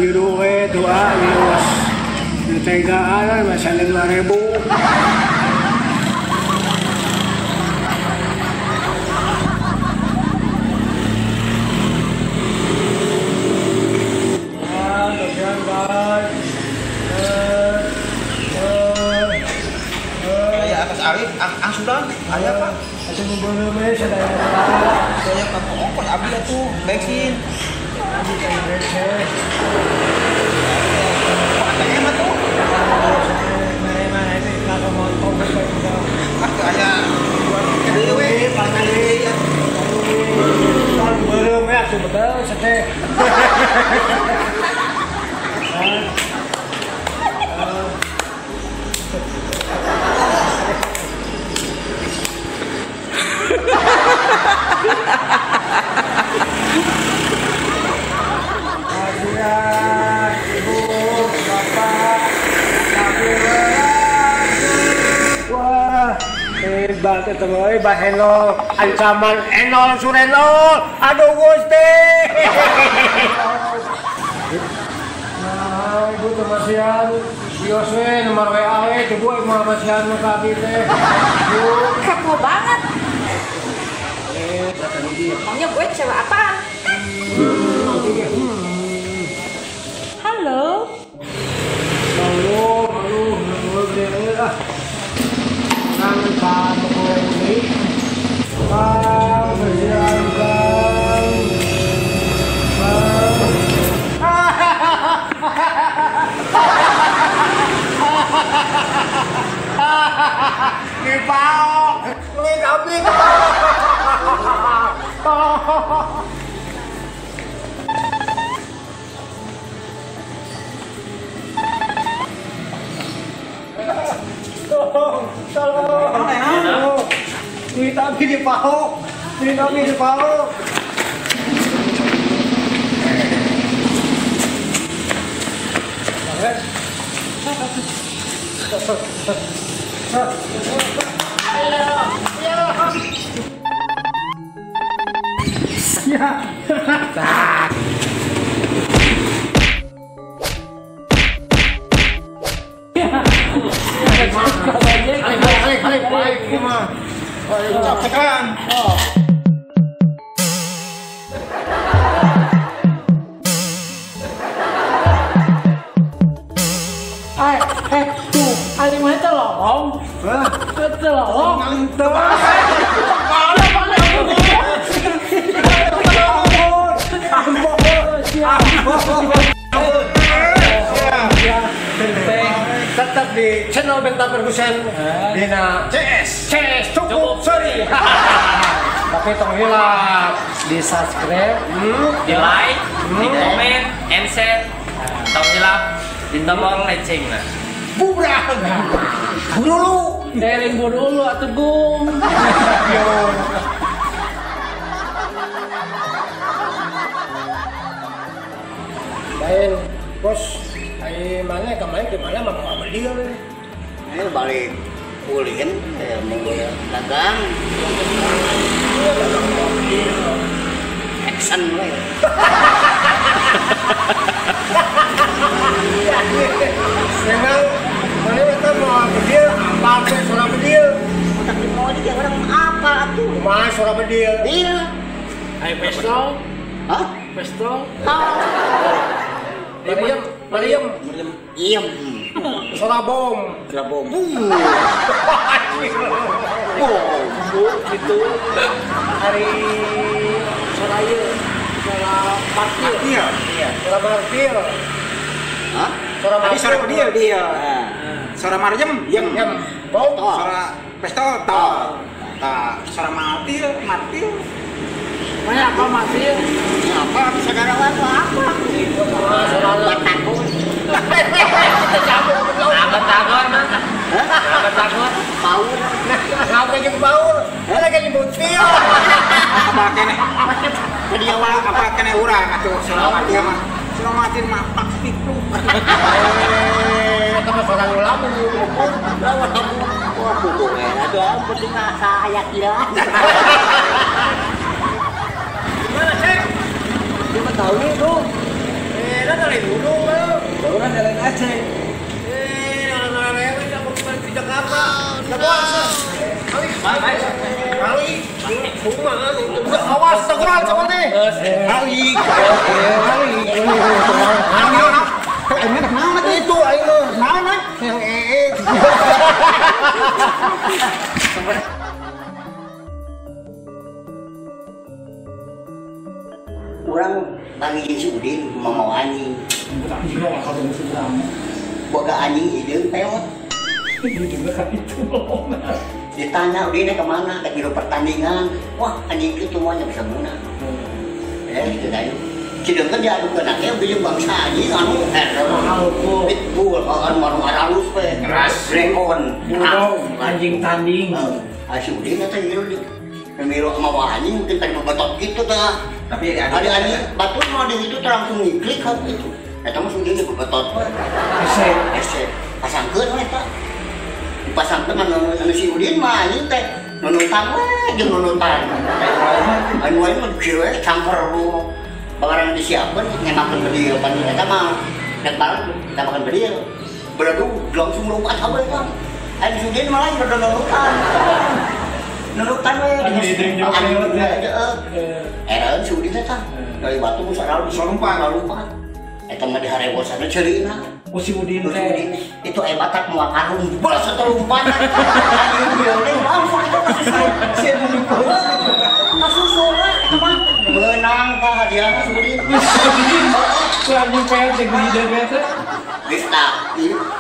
Biru we doa wios ditegaan masalah 2000. Saya atas Arif, angsuran, ayah pak. Saya kamu ongkos abdi atuh bensin. Bahenol, ancaman enol surenol, aduh gusti. Nah, ibu temasian, bios we nomor WA we, ibu mau masian nu ka abdi teh. Bu, kepo banget. Maunya gue cewek apaan? Halo. Halo, halo, halo, ah. Kang ka toko ini. Kang, bersihan, Kang. Kang. Dipaok, kulit api tolong, tolong. Duit abi dipaok, duit abi dipaok. Ya. Tuh, ada mana tolong? Tolong. Tetap di channel Benta Ferguson Dina CS CS cukup sorry. Tapi tong hilap di subscribe, di like, di komen, and share. Tong hilap di tombol lonceng lah. Bubrah. Dulu, Deling dulu atuh gum. Lain, bos. Ai mana kemarin di mana mah mau beli we. Ayo balik ulin mau dagang. Action we. Memang mana kita mau bedil apa teh suara bedil. Otak di mau dia orang apa atuh? Kumaha suara bedil? Iya. Ai pistol. Hah? Pistol. Mariam, Mariam, Iem. Suara bom. Suara bom. Bom gitu. Hari suara ieu, suara martil. Iya. Suara martil. Hah? Suara Tadi suara bedil dia. Suara marjem, yem. Bom. Suara pistol, tol. Nah, suara martil, martil. Mana apa martil? Apa saudara apa? Suara Batagor. Batagor mah. Kenapa takut? Paur. Nah, ngapa jeung paur? Lagi nyebut tio. Apa keneh? Apa keneh urang atuh selamat ya mah. Selamatin mah pak pitu. Eh, eta mah sorang ulama lawan. Wah, kudu we. Aduh, penting mah saya kira. Gimana, Cek? Dia mah tahu itu. Eh, dah dari dulu, Bang. Orang jalan aja. Eh, orang-orang aku kembali ke Jakarta. Enggak puasa. Kali. Kali. Kumaha itu? Awas teguran sama teh. Kali. Kali. Naon itu aing mah? Naon yang ee. Urang panggil si Udin mau anjing. Boga anjing hideung peot. Ditanya Udinnya kemana? Ke biro pertandingan. Wah anjing itu semuanya bisa guna. Gitu Cideungkeun diadukeun ake beujeung bangsa anjing anu pitbull anu anu aralus we. Keras. Dragon. Anjing tanding. Ah si Udin eta ieu di. Milu mawa anjing mungkin tadi bebetot gitu tah. Tapi ada anjing batur mah di itu langsung ngiklik kan itu. Eta mah si Udin bebetot we. Hese. Hese. Pasangkeun we eta. Dipasangkeun anu si Udin mah anjing teh nunutan we jeung nunutan. Anu lain mah kieu we cangker barang disiapkan ngemakan bedil pan eta mah dek barang makan bedil beradu langsung lompat kabeh kan anu si Udin malah beradu nunutan nunutan we heeh si Udin teh dari batu geus bisa lompat lompat eta mah diharewosana ceurina ku si Udin teh itu aya batak moal karung belas atau lompat anjing teh langsung itu kasusul kasusul eta mah menang ka hadiahna si Udin. Ku anjing peot jeung hideung teh. Geus tah,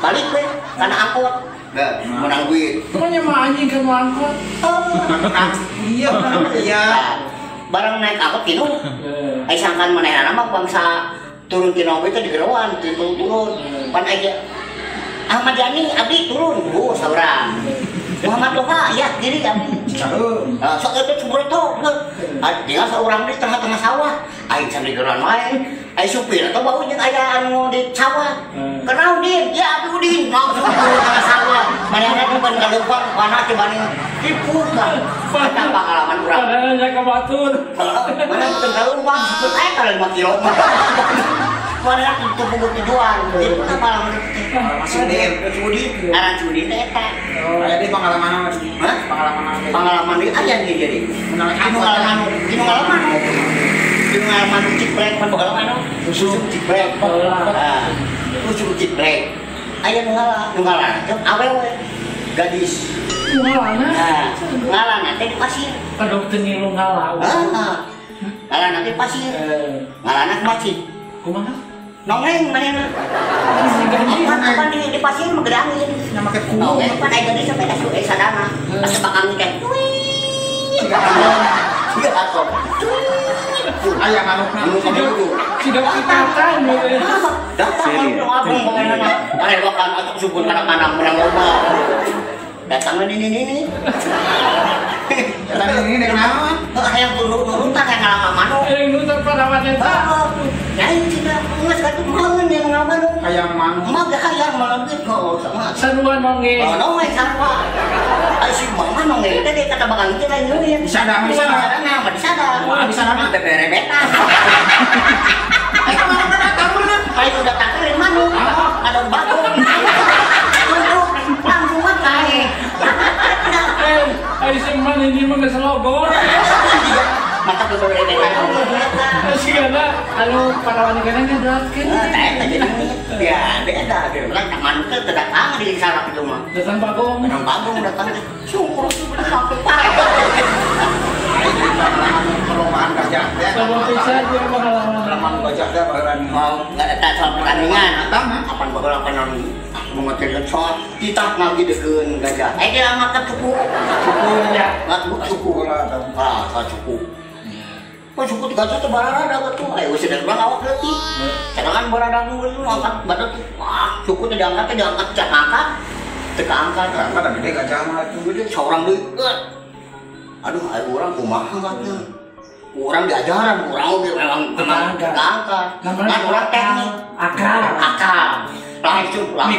balik we kana angkot. Nah, menang duit. Pokoknya mah anjing kana angkot. Iya, iya. Barang naik angkot kitu. Ai sangkan manehna mah bangsa turun tina we teh digeroan, turun. Pan aja Ahmad Yani abdi turun, bu saurang. Muhammad Loha ya kiri abdi. Sok eta cubroto. Tinggal seorang di tengah-tengah sawah. Aing can digeroan wae. Ai supir atau bau jeung aya anu di sawah. Kenal Udin, ya abdi Udin langsung ke tengah sawah. Manehna bukan kaleumpang pana dibanding tipu kan. Eta pengalaman urang. Padahal nya ka batur. Mana teu kaleumpang, aya ka 5 kilo. Mana itu buku tujuan, itu kan pengalaman si Udin, ngaran si Udin teh eta. Aya di pengalaman apa sih? Hah? Pengalaman apa? Pengalaman di aya di jadi. Anu ngalaman, anu ngalaman. Anu ngalaman ciprek pan boga anu. Usum ciprek. Heeh. Usum ciprek. Aya nu ngalah, nu ngalah teh awewe gadis. Nu ngalana? Nah, ngalana teh di pasir. Padahal teu ngilu ngalah. Heeh. Ngalana teh pasir. Ngalana ke masjid. Kumaha? Nongeng manehna. Apa di pasir mah gede angin. Nya make kuku. Nongeng pan aya gadis sampai ka sadana. Asa bakang teh. Wih. Siga atom. Aya manukna. Siga ikatan we. Datang ngabung manehna. Arewakan atuh subun kana-kana menang loba. Datang ini. Datang ini dek naon? Hayang nurut hayang ngalama manuk. Hayang nurut parawan eta. Lain cina geus katuh maun yang ngalama manuk. Hayang manuk. Mah ge hayang malam ge kok sama. Sarua nonge. Oh nonge sarua. Ai si mama nonge teh kata bakal teh lain ngeun. Disadang disadang mah disadang. Wah disadang mah teh berebetan. Ai kumaha datang bener? Ai udah tangkerin manuk. Ada bagong. Langsung mah kae. Ai si man ini mah geus logor. Mata beberebetan oge eta. Sigana anu parawan kana ngeberatkeun. Tah eta jadi ya beda ge. Urang tah manuk teh datang di sarap itu mah. Datang bagong. Datang bagong datang teh. Syukur sampai parah. Perlombaan gajah teh. Sama pisan dia pengalaman. Pengalaman gajah teh baheula mau eta soal pertandingan. Datang apan baheula pan mengotirkan soal kita ngagidekeun gajah. Eh dia ngangkat cupu. Cupu ya. Ngangkat cupu. Ah, cupu. Pan suku gajah teh bararada atuh. Ayo sedang urang awak leutik. Cadangan bararada nu angkat badan tuh. Wah, suku teh diangkat can angkat. Teu kaangkat. Kaangkat da gede gajah mah atuh. Gede saurang deui. Aduh, ayo urang kumaha atuh. Urang diajaran, urang oge memang kaangkat. Kan urang teknik. Akal. Akal. Langsung lah.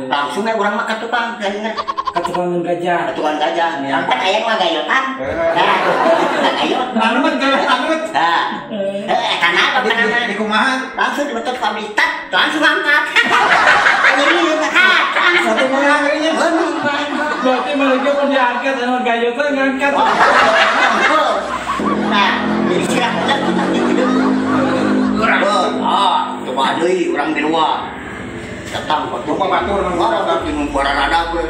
Langsung we urang mah ka tukang ka tukang gajah. Ka tukang gajah. Kan aya mah gayotan. Nah, ayo. Anut anut. Nah. Kana apa kana? Di kumaha? Langsung dibetot ka abdi tat, langsung angkat. Nyeri angkat. Satu menang ngerinya. Berarti mereka pun diangkat anu gayotan ngangkat. Nah, jadi sirah udah kita gitu. Ah, coba deui urang di luar. Datang batur batur di bararada we.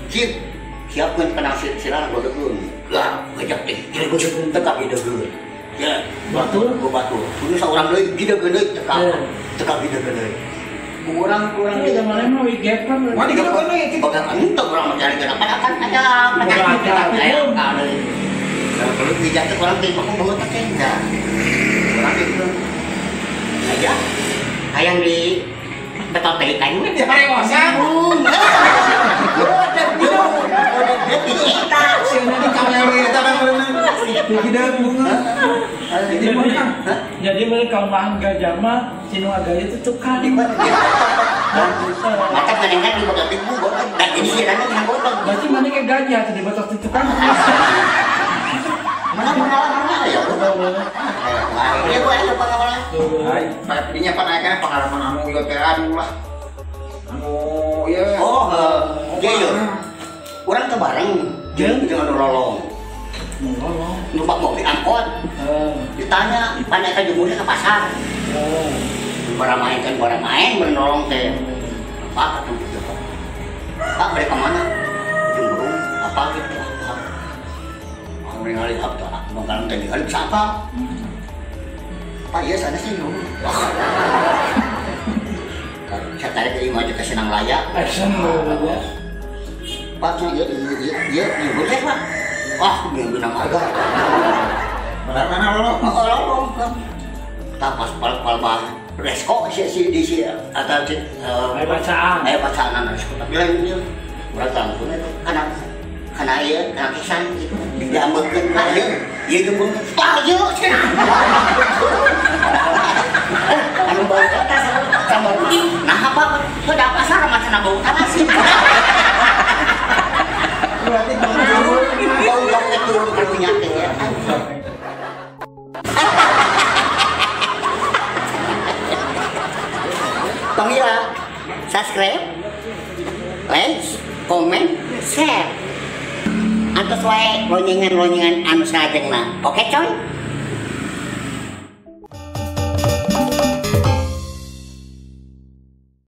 Sip, siapkeun kana sirah godegeun. Lah, gajah teh gidegeun teu ka gidegeun. Ya, batur go batur. Kudu saurang deui gidegeun deui teu ka gidegeun deui. Kurang-kurang di zaman mah wigeper. Mah digidegeun deui kitu. Bagan henteu urang mah cari kana kan ada ada. Kalau bijak teh urang teh mah beungeut teh enggak. Urang gitu. Aja hayang di betul teh kayu ya parewosan. Jadi mereka kaumahan gajah mah si nu agaya itu tukang. Mata manehna di betot ibu botot dan jadi sirana tina botot. Berarti mana ke gajah tadi betot di tukang. Mana pengalaman ya? Ya gua ada pengalaman. Hai, dinya pan aya pengalaman anu ieu teh anu lah. Anu ieu. Oh, heuh. Ieu. Urang teh bareng jeung anu rolong. Rolong. Numpak mobil angkot. Ditanya, pan eta jemurna ke pasar. Barang main kan barang main menolong teh. Pak ketemu gitu. Pak mereka mana? Jemur apa gitu. Ningali apa bangkalan teh ningali siapa? Pak iya sana sih lu. Saya tarik ke imah ke Senang Laya. Action ya. Pak iya iya iya boleh Pak. Wah, benang agak. Benar mana lo? Oh, lo. Tak pas pal bah resko si di si atau bacaan. Bacaan resko tapi lain dia. Urang langsung itu karena ieu kana kisan gitu. Diambekeun ka ieu, ieu jembung. Wah, ieu cenah. Anu bau kota sama nah apa ke pasar mah cenah bau tanah sih. Berarti bau bau turun karunya teh ya. Panggil subscribe, like, komen, share. Antos wae lonyengan-lonyengan anu salajengna. Oke coy.